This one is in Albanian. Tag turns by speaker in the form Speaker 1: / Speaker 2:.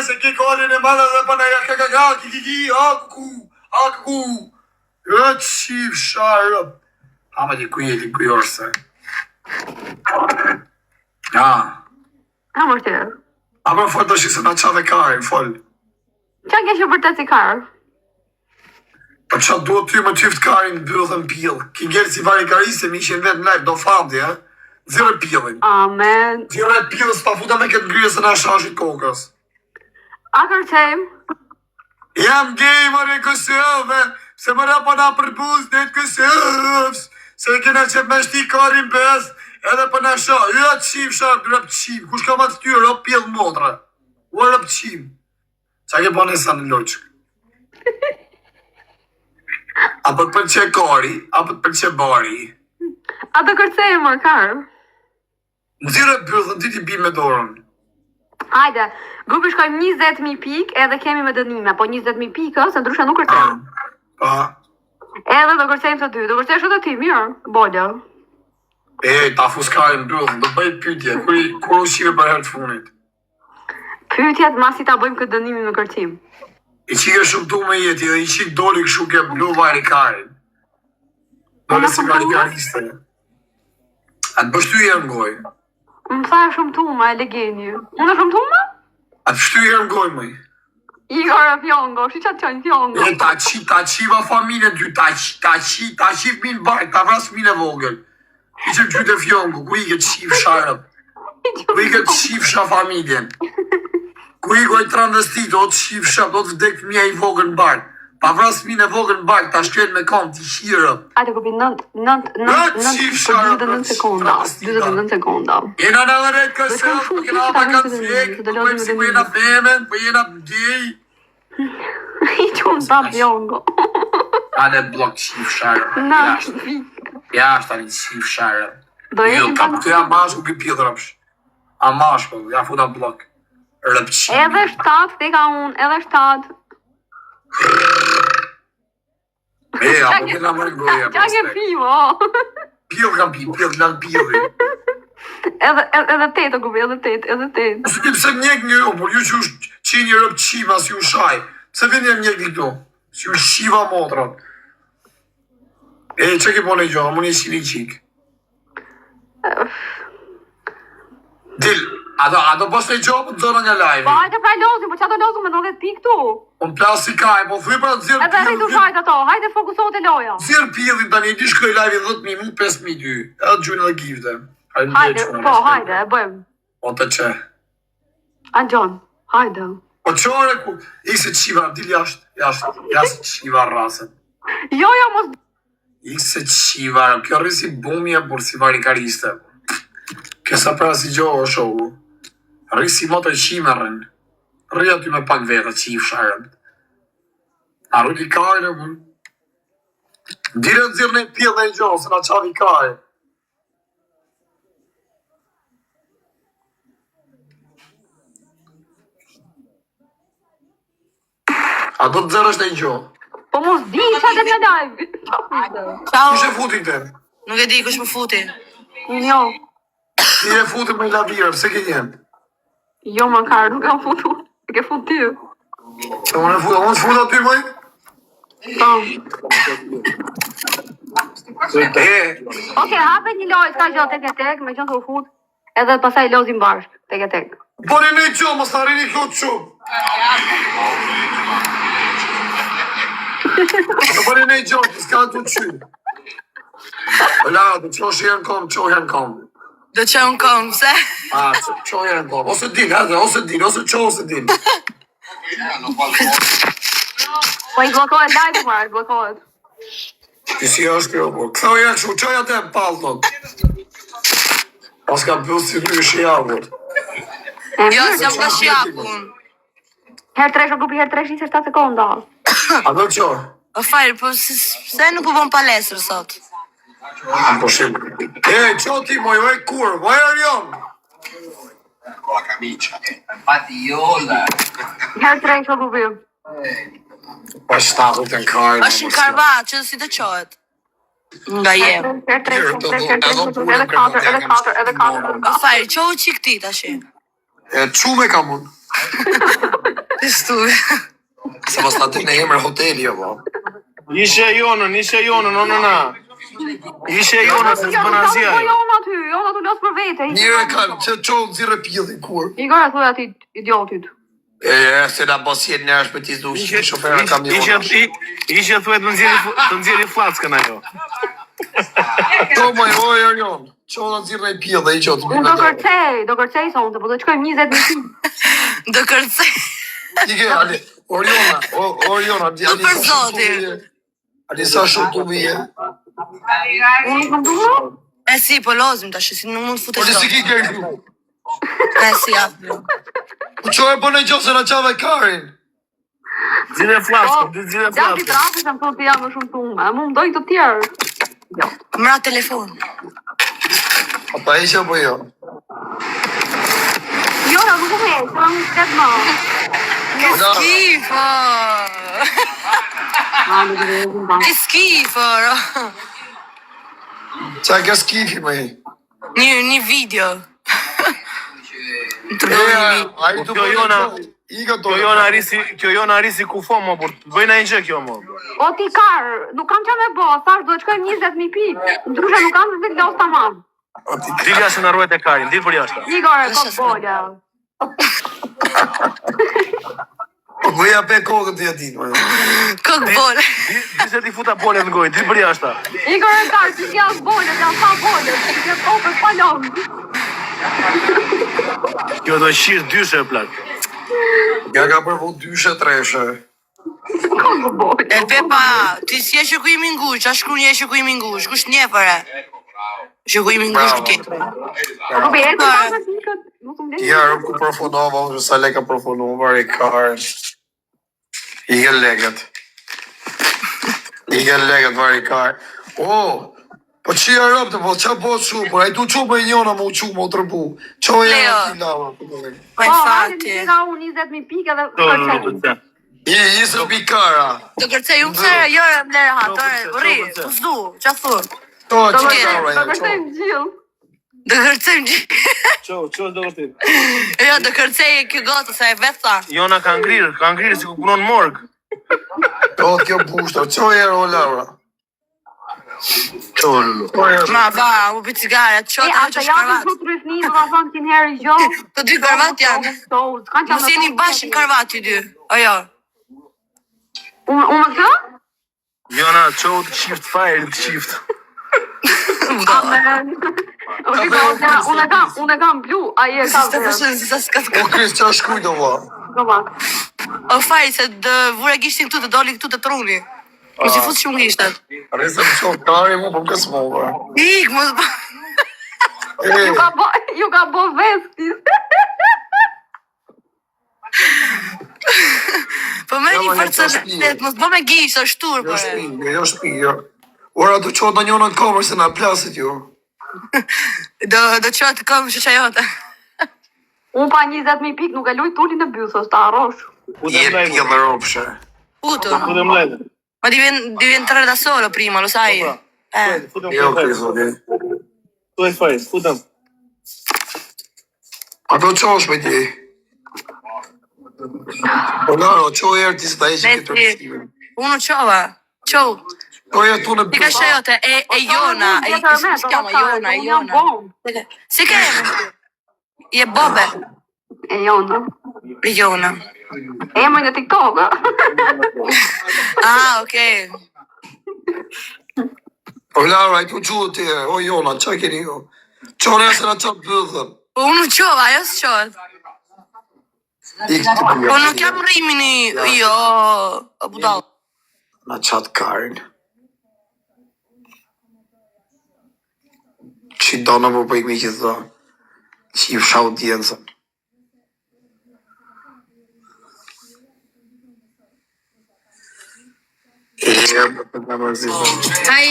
Speaker 1: se ke karin e madhe dhe pa na ja ka ka ka ki ki ki a ku a ku e qifsha rob. Ha më di ku je ti ku jorse. Ja.
Speaker 2: Ha më ti.
Speaker 1: A më fol tash se na çave karin, fol.
Speaker 2: Qa ke që vërtet si kar?
Speaker 1: Po qa duhet ty më qift karin byll në pill. Ki ngel si varikariste me ishin vetë në live do famti, ha? Nxirre pillin.
Speaker 2: Amen.
Speaker 1: Nxirre pillën s'ta futa me këtë ngrirje se na shashit kokës.
Speaker 2: A kërcejmë?
Speaker 1: Jam gej more Kosovë, se më po na përbuz det Kosovës, se kena qef me shti karin bes, edhe po na sha, ja të qifsha, rëp të qim, kush ka ma të ftyrë, o pjell motra, o rëp të qim. Qa ke po nesa në loqkë? A po të pëlqe kari, a po të pëlqe bari?
Speaker 2: A do kërcejmë, mor kar?
Speaker 1: Nxirre bythën ti ti bi me dorën.
Speaker 2: Hajde, grupi shkojmë 20.000 pikë edhe kemi me dënime, po 20.000 pikë, ë, se ndryshe nuk kërcejmë.
Speaker 1: Pa.
Speaker 2: Edhe do kërcejmë të dy, do kërcesh edhe ti, mirë, bole.
Speaker 1: E, ta fus karin bythën, do bëj pyetje, kur, i- kur u qive për herë të fundit?
Speaker 2: Pyetjet masi ta bëjmë këtë dënimin me kërcim.
Speaker 1: I qike shumë tu me jeti dhe i qik doli kështu ke blu vari karin. Doli si varikariste. A të pështy herë në gojë?
Speaker 2: Më tha e shumë tuma e legeni. Unë e shumë tuma?
Speaker 1: A të pështy herë në gojë mëj?
Speaker 2: Igor e fjongo, shi që të qojnë fjongo.
Speaker 1: E ta qi, ta qiva familjen ty, ta qi, ta qi, ta qi fëmin bajt, ta vras fëmin e vogël. I që gjyte fjongu, ku i ke qif sharëp? Ku i ke qifsha familjen? Ku i goj travestit, do të qifsha, do të vdek fëmija i vogël në bark. Ta vras fëmin e vogël në bark, ta shkel me kom, ti qirëp.
Speaker 2: Hajde grupi 9, 9, 9, 9,
Speaker 1: qifsha,
Speaker 2: 49 sekonda, 49 sekonda.
Speaker 1: Jena në dhe rejtë
Speaker 2: Do të
Speaker 1: kësë,
Speaker 2: shkojmë
Speaker 1: po
Speaker 2: shumë
Speaker 1: kena
Speaker 2: pikë,
Speaker 1: pa
Speaker 2: ta
Speaker 1: kanë
Speaker 2: bëjmë
Speaker 1: fjek,
Speaker 2: të
Speaker 1: po
Speaker 2: lozim
Speaker 1: bëjmë
Speaker 2: me
Speaker 1: si po jena femen, po jena gej.
Speaker 2: I qunë pa fjongo.
Speaker 1: Ale blok qifsha,
Speaker 2: 9
Speaker 1: jashtë,
Speaker 2: pikë.
Speaker 1: jashtë tani qifsha.
Speaker 2: Do
Speaker 1: Jo,
Speaker 2: jetim
Speaker 1: ka
Speaker 2: pa
Speaker 1: këtu jam mashkull ky pjellë rëpsh. A mashkull, ja futa blok. Rëpqimi.
Speaker 2: Edhe 7, teka unë, edhe 7.
Speaker 1: E, apo kena marrë goja.
Speaker 2: Qa ke pi, mo?
Speaker 1: Pjellë kam pi, pjellë lan pjellin.
Speaker 2: Edhe, edhe, edhe 8, o grupi, edhe 8, edhe 8.
Speaker 1: Se ti pse mjek një jo, por ju që është qeni rëpqima si u shaj. Pse vjen një mjek këtu? Si u shiva motrat. E, që ke po në gjo, më një qini qik. Dil, a do, a do bësh në gjo, po të zora nga live.
Speaker 2: Po hajde pra lozim, po qa do lozim me 90 pikë tu?
Speaker 1: Unë plasi kaj, po thuj pra nxjerr
Speaker 2: Edhe rritu
Speaker 1: pjellin.
Speaker 2: shajt ato, hajde fokusohet e loja.
Speaker 1: Nxjerr pjellin tani, di shkoj live 10000, mu 5000 dy. Edhe gjujnë edhe gifte.
Speaker 2: Hajde, po, hajde, e bëjmë.
Speaker 1: Po të që.
Speaker 2: Angjon, hajde.
Speaker 1: Po qore ku, ik se qiva, dil jashtë, jashtë, jashtë qiva rasën.
Speaker 2: Jo, jo, mos
Speaker 1: Ik se qiva, kjo rri si bumje, por si varikariste. Kjo sa pra si gjo o shoku. Rri si motë qime rrin. Rri aty me pak veta qifsha rënd. A rriti kajnë, e bur. Dire nxirr në pjellë në gjo, se na qavi kaj. A do të nxjerrësh në gjo?
Speaker 2: Po mos di qa të në live.
Speaker 3: Ciao.
Speaker 1: Kush e futi këtë?
Speaker 3: Nuk e di kush më futi.
Speaker 2: Jo,
Speaker 1: Ti e futi me lavire, pse ke një?
Speaker 2: jo më karë, nuk kam futu. E ke fut ty.
Speaker 1: Se unë e futa, unë të futa ty moj?
Speaker 2: Po.
Speaker 1: E,
Speaker 2: Okej, hape një lojë, s'ka gjë tek e tek, me qenë se u fut, edhe pastaj lozim bashk, tek e tek.
Speaker 1: Bëni në gjo, mos ta rrini këtu çu. Të bëni në gjo, që s'ka të qy. Ola, do të qosh herë në kom, qo herë në kom.
Speaker 3: Do të qenë kom, pse?
Speaker 1: A, qo- qo herë në kom. Ose dil, hajde, ose dil, ose qo, ose dil.
Speaker 2: Po i bllokohet live, më, i bllokohet.
Speaker 1: Ti si është kjo, po. Ktheu ja kështu, çoj atë pallton. Pas ka byll si dy shijakut.
Speaker 2: E
Speaker 3: Jo,
Speaker 2: mirë,
Speaker 3: s'jam nga shijaku unë.
Speaker 2: Herë tresh, o grupi herë tresh 27 sekonda.
Speaker 1: A do qo?
Speaker 3: O fajr, po si- pse nuk u bën palestër sot?
Speaker 1: Po shim. E, qo ti moj, oj kur, moj Arion.
Speaker 4: Con la camicia. Infatti io la...
Speaker 2: Herë tresh, o grupi.
Speaker 1: Pa shtatë të në karë.
Speaker 3: Është në karvat, që si të çohet. Nga je.
Speaker 2: Herë tresh, herë tresh, herë tresh, edhe katër, edhe katër, edhe katër.
Speaker 3: O fajr, çohu çik ti tash.
Speaker 1: E, çume kam unë.
Speaker 3: Kështu.
Speaker 1: Se mos ta në emër hoteli jo po.
Speaker 5: Ishe Jonën, ishe Jonën, o nëna. Ishe Jonën, se s'bën asgjë.
Speaker 2: Po
Speaker 5: ajo.
Speaker 2: Jona aty, Jona tu los për vete.
Speaker 1: Mirë e kanë, që qo nxirre pjellin kur.
Speaker 2: Igor e thuaj atij idiotit.
Speaker 1: E, e, se na bosjen njerëz për t'i zush,
Speaker 5: Ishe,
Speaker 1: shofera
Speaker 5: ishe,
Speaker 1: kamionash.
Speaker 5: ishe, ishe thuhet të nxjerri të nxjerri fllackën ajo.
Speaker 1: To moj, oj Orion, qo na nxirre i pjellë i qo të
Speaker 2: Unë do kërcej, do kërcej sonte, po do të shkojmë 20 mijë pikë.
Speaker 3: Do kërcej.
Speaker 1: Ike, Ali, Oriona, o, Oriona, di
Speaker 3: Po
Speaker 1: Ali,
Speaker 3: për
Speaker 1: sa shumë
Speaker 3: zotin.
Speaker 1: tu vije. Ali, sa shumë tu vije.
Speaker 2: Unë nuk kam duhur?
Speaker 3: E si, po lozim tash, si nuk mund të
Speaker 1: Po
Speaker 3: futesh
Speaker 1: li si
Speaker 3: dot.
Speaker 1: ki kërë
Speaker 3: E si, ja.
Speaker 1: Po qo e bënë gjosë na qave karin.
Speaker 5: Nxjerrë fllackën,
Speaker 2: Po,
Speaker 5: nxjerrë
Speaker 2: Gjatë i
Speaker 5: fllackën.
Speaker 2: trafit se më thonë ti jam më shumë tume. Mu më dojnë të tjerë. Jo.
Speaker 3: Mra telefon.
Speaker 1: A ta ishe apo jo?
Speaker 2: Jo, na nuk më heq, unë nuk flet më.
Speaker 3: Ke
Speaker 1: Lara.
Speaker 3: skifo.
Speaker 2: Ma, nuk e di, pa.
Speaker 3: Ke skifo. ro.
Speaker 1: Qa ke skifi më i?
Speaker 3: Një një video. Të
Speaker 1: E,
Speaker 3: bëj një video.
Speaker 1: ai
Speaker 5: Po
Speaker 1: tu
Speaker 5: kjo
Speaker 1: bënë
Speaker 5: Jona-
Speaker 1: gjosë. Ika to.
Speaker 5: Kjo Jona arrisi, kjo Jona arrisi kufo mo, por bëjnë ai gjë kjo mo.
Speaker 2: O ti kar, nuk kam qa me bo, thash duhet shkojmë 20.000 pikë. Ndryshe nuk kam se si los tamam.
Speaker 1: O ti
Speaker 5: Dil jashtë na ruajt e karin, dil për jashtë.
Speaker 2: Igor e
Speaker 3: Është
Speaker 2: kop bola.
Speaker 1: Po bëja pe kokën ti atit, më.
Speaker 3: Kok bol.
Speaker 5: Di di se ti futa bolet në gojë, dil për jashtë.
Speaker 2: Igor e kar, ti s'janë bolet, janë pa bolet, ti ke kokën pa lëng.
Speaker 5: Kjo do shir dyshe plak.
Speaker 1: Ja ka përvu dyshe, treshe.
Speaker 2: Kop bola.
Speaker 3: E Pepa, ti si je shoku im i ngushtë, a shkruan je shoku im i ngushtë, kush njeh fare? Shoku im i ngushtë
Speaker 1: Bravo.
Speaker 3: ti.
Speaker 2: Po be, e ka pikët, mos u mbledh.
Speaker 1: Ja, rëp ku përfunova, unë sa leka përfunova, i karën. I ke lekët. I ke lekët, vari karë. O, po që ja rëp të po, qa po qu, po ai tu qu me njona, më u qu, më u tërbu. Qo e
Speaker 3: Leo.
Speaker 1: jena ti lava, po të lejë.
Speaker 3: Po
Speaker 2: Po, hajde
Speaker 3: infatti.
Speaker 2: ti ka unë 20.000 pikë edhe
Speaker 5: Do do do
Speaker 2: kërcej.
Speaker 5: do.
Speaker 1: I, i së pikara.
Speaker 3: Do kërcej unë pse jo e mlera ha, tore, rri, po s'du, qa thu?
Speaker 1: To,
Speaker 2: Do
Speaker 1: që
Speaker 2: kërcej,
Speaker 1: kara,
Speaker 2: do
Speaker 1: ja, qo.
Speaker 2: kërcejmë gjithë.
Speaker 3: Do kërcejmë gjithë.
Speaker 5: Ço, ço do vërtet.
Speaker 3: Jo, do kërcej kjo gocë se e vetë tha.
Speaker 5: Jona ka ngrirë, ka ngrirë sikur punon në morg.
Speaker 1: To, kjo bushta, qo e o Laura.
Speaker 5: Ço Lulu.
Speaker 1: Qo e
Speaker 3: Ma ba, u pi cigare,
Speaker 2: E,
Speaker 3: ço ta
Speaker 2: a
Speaker 3: hoqësh
Speaker 2: të japin
Speaker 3: karvat.
Speaker 2: këtu trysni, do ta thonë ti herë gjë.
Speaker 3: Të dy karvat janë.
Speaker 2: S'kan çfarë.
Speaker 3: Mos jeni bashkë në karvat ju dy. O jo.
Speaker 2: Unë unë me këtë?
Speaker 5: Jona ço të shift fire, të shift.
Speaker 2: Amen. O shiko, unë unë e kam, unë e kam blu, ai e ka
Speaker 3: Si të
Speaker 2: verdh.
Speaker 3: fëshën, si sa s'ka të
Speaker 1: O, Kris, qa shkruj do vlla?
Speaker 2: Do pa.
Speaker 3: O faj, se dë vura gishtin këtu, të doli këtu të truni. Mos i fut shumë gishtat.
Speaker 1: Rrezë më qo, kari mu, po më kësmova.
Speaker 3: Ik, mos ba.
Speaker 1: E,
Speaker 2: Ju ka bo, ju ka bo vesti.
Speaker 3: Po më
Speaker 1: Jo,
Speaker 3: një
Speaker 1: ma,
Speaker 3: forcë
Speaker 1: jo, shpi.
Speaker 3: të mos bë me gisht, është turp.
Speaker 1: jo
Speaker 3: ore.
Speaker 1: shpi, jo shpi, jo. Ora, do qotë në njona në kamerë se na plasit jo.
Speaker 3: Do do çohet këmbë shoqja jote.
Speaker 2: Unë pa 20.000 pikë nuk e luj tulin e bythës, ta harrosh.
Speaker 5: Futem
Speaker 1: Je
Speaker 5: live.
Speaker 1: pjellë ropshe.
Speaker 3: Puto.
Speaker 5: Futem live.
Speaker 3: Ma devi, devi entrare da solo prima, lo sai?
Speaker 5: Sopra.
Speaker 3: Eh.
Speaker 5: Futem
Speaker 1: Jo,
Speaker 5: live.
Speaker 1: Kris, okej.
Speaker 5: Thuaj fare, futem.
Speaker 1: A do qosh me ti? O Laro, qo erë ti se ta heqi këtë
Speaker 3: Mesi.
Speaker 1: rëftimin.
Speaker 3: Unë u çova. Çou.
Speaker 1: Qo erë tu në
Speaker 3: Si ka shoqja jote? E e Jona, e si chiama Jona, e
Speaker 2: Unë jam
Speaker 3: Jona.
Speaker 2: bomb.
Speaker 3: Si ke emrin? Je Bobe.
Speaker 2: E Jona.
Speaker 3: E Jona.
Speaker 2: Emrin e TikTok, ë.
Speaker 3: Ah, okay.
Speaker 1: O Lara, ai tu qu ti, o Jona, qa keni jo? Qo erë se na qatë bythën.
Speaker 3: Po unë u çova, ajo s'çohet.
Speaker 1: Ik ti për
Speaker 3: Po nuk jam rimini, jo, o budall.
Speaker 1: Na qatë karin. Qi do në po po ik me gjithë do. Qi i fsha audiencën. E, po të nga mërzit.
Speaker 3: Ai.